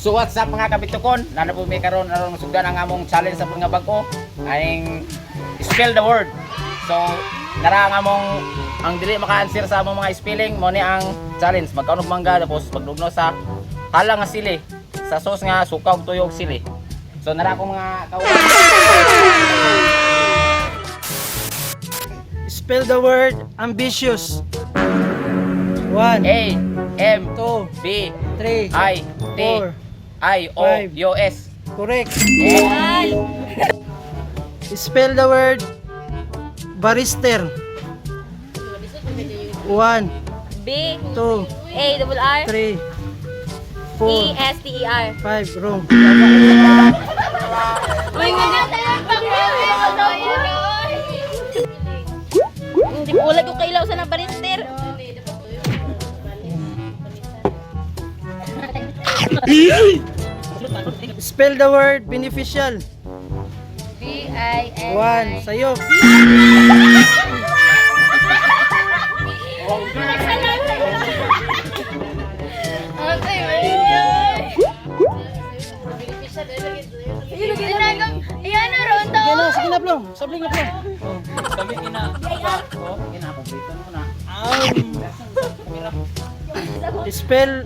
So what's up, mga kabitukon? Nana po mi karon aron sugdan ang among challenge sa nga bag-o aning spell the word. So nara ang among ang dili maka-answer sa among mga spelling mo ni ang challenge, magkaon og mangga tapos magdugno sa hala nga sili sa sauce nga suka ug tuyo og sili. So nara akong mga kauban. Spell the word ambitious. One, A M two, B three, I T four. I O five. U S. Correct. Spell the word barrister. One, B two, A double R three, E four, S T E R. five. Wrong. Hindi ko ulag ko kailaw sa nabarister. Spell the word beneficial. B I N One, sayo. Ayan na ron to. Sige na, sige na, Plong. Sabling na, Plong. Kami kina. Oh, kina paborito mo na. Spell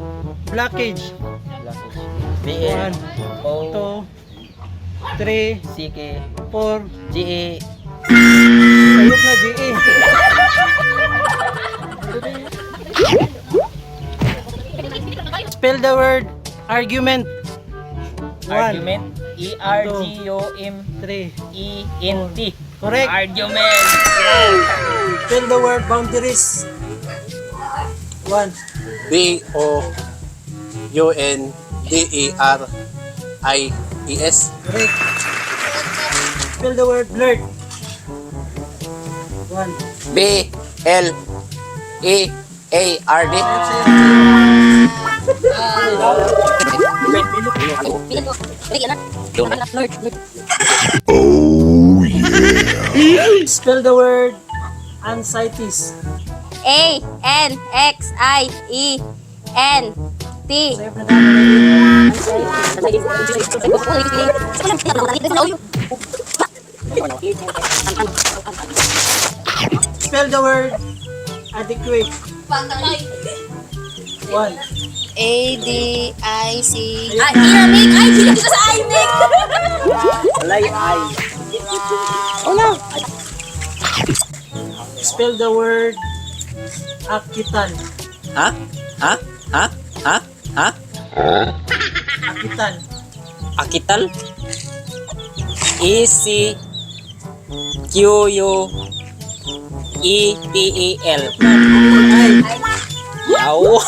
blockage. B One, L O two, three, C K four. G E Sayop na, GE. Spell the word argument. One, Argument. E R G U M three. E N T. Correct. Argument. Spell the word boundaries. One, BOUNDERIES. Correct. Spell the word blurred. One. B L E A R D. Spell the word anxieties. A N X I E N T. Sayop na namin. Spell the word adequate. One. A D I C. Ay, inamig! Ay, sila dito sa imig! Walay I. Spell the word akitan. Ha? Ha? Ha? Ha? Ha? Akitan. Akital? E C Q U E T E L. Ay. Yaw.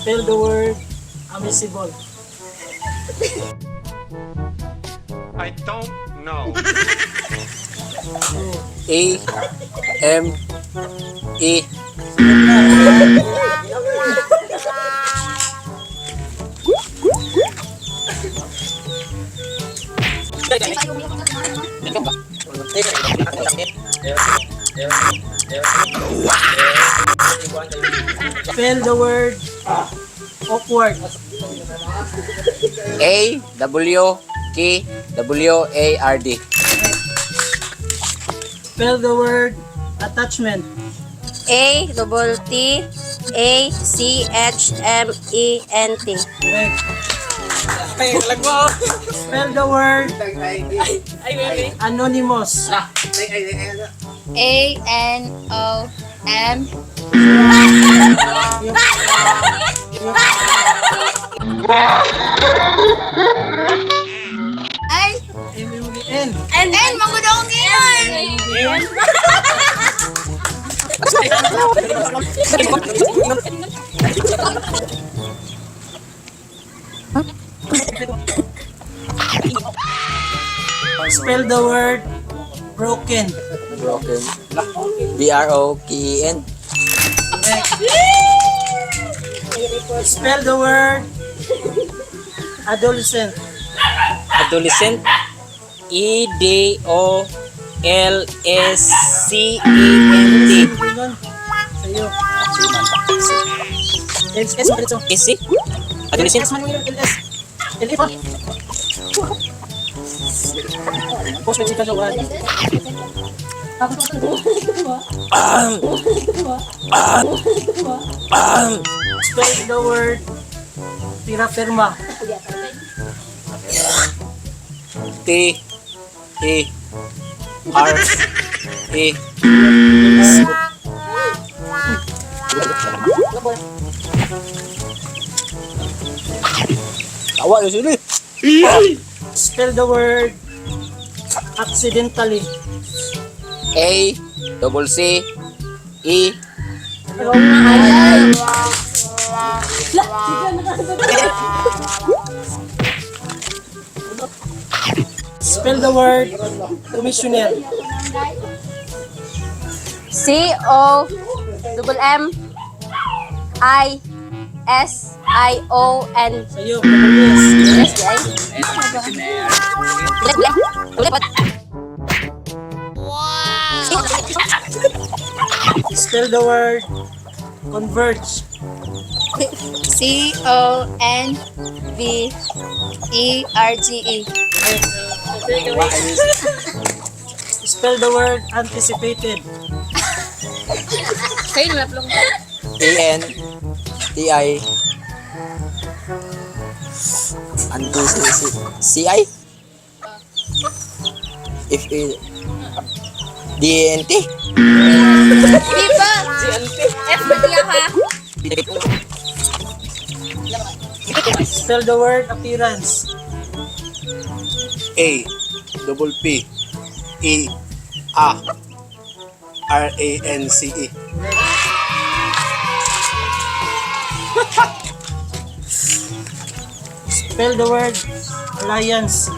Spell the word amiable. I don't know. A M E. Spell the word awkward. A W K W A R D. Spell the word attachment. A double T A C H M E N T. Correct. Spell the word anonymous. A N O M. Ay! M U N. N! N! Magudong ngayon! Spell the word broken. Broken. B R O K E N. Spell the word adolescent. Adolescent. E D O L S C E N T. Ingon. Sa iyo. S S man dito. S C? Adolescent? S man yung L S. L E pa. Post Mexican sa one. Spell the word tira firma. T E R E Tawa yun sila eh. Spell the word accidentally. A double C E. Spell the word commissioner. C O double M I S I O N. Sa iyo, double S. S D I. Spell the word converge. C O N V E R G E. Spell the word anticipated. Kayo na plong. A N T I Anti C C C I F A D A N T. Di ba? F ba niya ha? Spell the word appearance. A double P E A R A N C E. Spell the word alliance.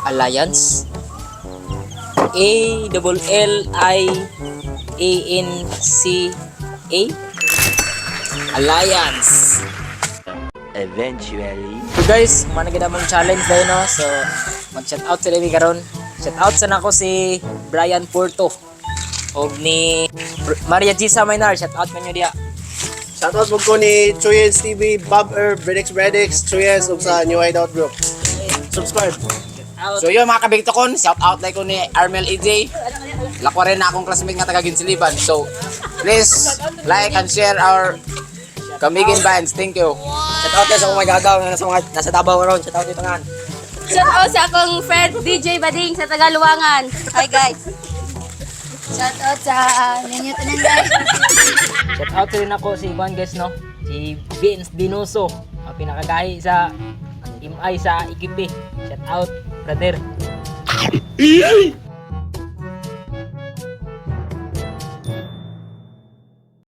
Alliance. A double L I A N C A. Alliance. Eventually. So guys, mana gid among challenge dayon no. So mag-shout out sa mi karon. Shout out sa nako si Brian Porto og ni Maria Gisa Mainar, shout out man diha. Shoutout mo ko ni Chuyens TV, Bob Herb, Redix Redix, Chuyens ug sa New Hideout Group. Subscribe. So yun mga kabigtokon, shout out like ko ni Armel EJ. Lakwa rin na akong classmate nga taga Ginsiliban. So please like and share our Kamigin Bands. Thank you. Shout out sa mga gagaw nga nasa mga nasa Davao karon. Shout out dito nga. Shout out sa akong friend DJ Bading sa Tagaluwangan. Hi guys. Shout out sa ninyo tanan guys. Shout out rin ako si Juan guys no. Si Vince Dinoso, ang pinakagahi sa MI sa IKP. Shout out, brother.